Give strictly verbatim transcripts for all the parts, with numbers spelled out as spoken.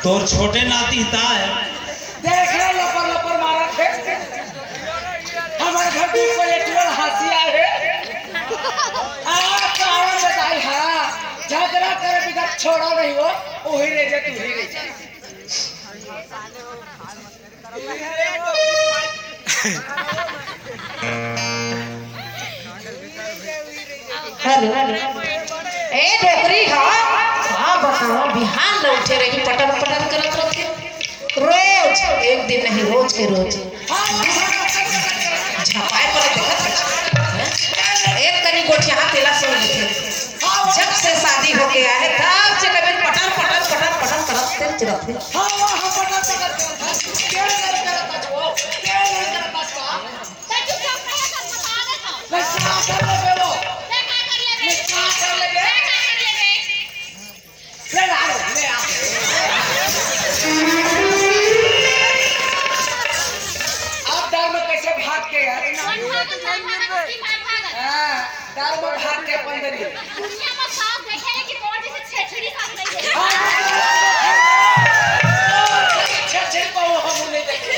तोर छोटे नाती ताय। देख ले, लपर लपर मारत हे। हमर घर के ऊपर एक ठो हंसी आए हे। आ, कारण बताई, हाँ, झगड़ा करे बिना छोड़ा नहीं हो, वही रह जा, तू ही रह जा। हेलो, ए डोकरी हा, का बताओ, बिहान ले उठे रही, पटर पटर करत रथे। रोज, एक दिन नहीं, रोज के रोज। झपाए पर देखत रथे। एक कनी गोठिया हाथ तेला सुन लेथे। जब से शादी होके आए, तब से कभी पटर पटर पटर पटर करत रथे। हाँ, हाँ, हाँ, पटर पटर करत रथे। के नहीं करत बा? के नहीं करत बा? तै चुपचाप रहे, सब बता देता। मैं का कर लेबे वो? तै का कर लेबे? मैं का कर लेबे? तै का कर लेबे? ले आ रे, ले आ। अब डर में कैसे भाग के यार? कौन भागल? भाग, भाग, भाग, भाग। हाँ, डर में भाग के अपन दरी। दुनिया में सास देखे है कि बॉडी से छेछड़ी सास नहीं देखे। छेछड़ी पाओ हम नहीं देखे।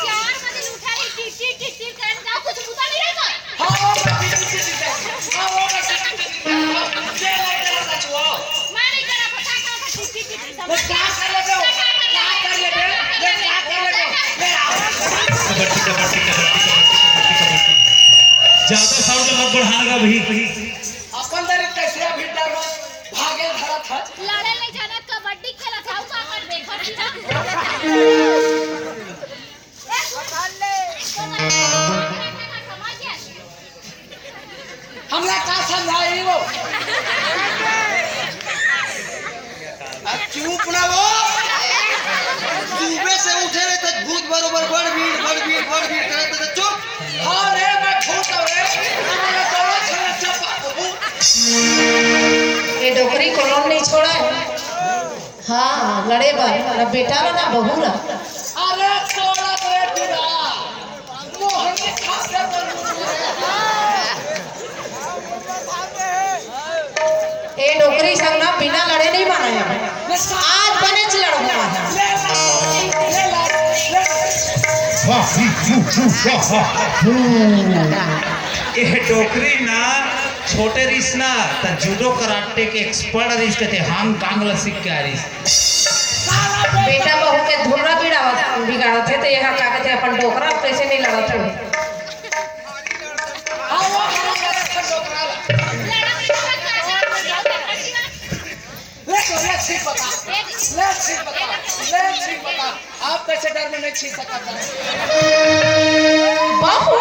चार बजे उठा रही, टिक, टिक, टिक, टिक, करन का कुछ मुद्दा नहीं रहता। हाँ, वो मैं टिक, टिक, टिक, टिक, हाँ, वो मैं टिक, टिक, टिक, टिक, हाँ, ये नहीं करना था, छुआओ। मैं नहीं करा, पता कहाँ का टिक, टिक, टिक, टिक, वो समझ क्या कर लेते हो? क्या कर लेते हो? ये क्या कर लेते हो? ले आओ। ज्यादा साउंड मत बढ़ाना भाई। अपन दरी कैसे अभी डर भागे धरा था। लड़े नहीं जाना, कबड्डी खेला था, वो का कर देखा थी ना। हमला का समझाई वो? अब चुप ना वो। सुबह से उठे रहे तो भूत बरोबर बड़ भीड़, बड़ भीड़, बड़ भीड़ करे तो चुप। हाँ रे, मैं भूत हूँ रे। हमारा दौड़ा छाड़ा चप्पा। ये डोकरी को लोन नहीं छोड़ा है। हाँ, लड़े बर, ना बेटा ला, ना बहू ला। अरे तोरा तो एक बुरा, मोहन के खाते तो ए डोकरी संग ना बिना लड़े नहीं माना है। आज बने च लड़बो मैं। वाह, हम्म, हम्म, वाह, वाह, हम्म। ए डोकरी ना छोटे रिस ना, त जूडो कराटे के एक्सपर्ट रिस, कथे हांग कांग ला सीख के आ रिस। बेटा बहू के धुर्रा बिगाड़त, बिगाड़त हे, त एहा का कथे अपन डोकरा कैसे नहीं लड़त हे? ले तो, ले ठीक बता, ले ठीक बता, ले ठीक बता। आप कैसे डर में नहीं छी सकता? बहू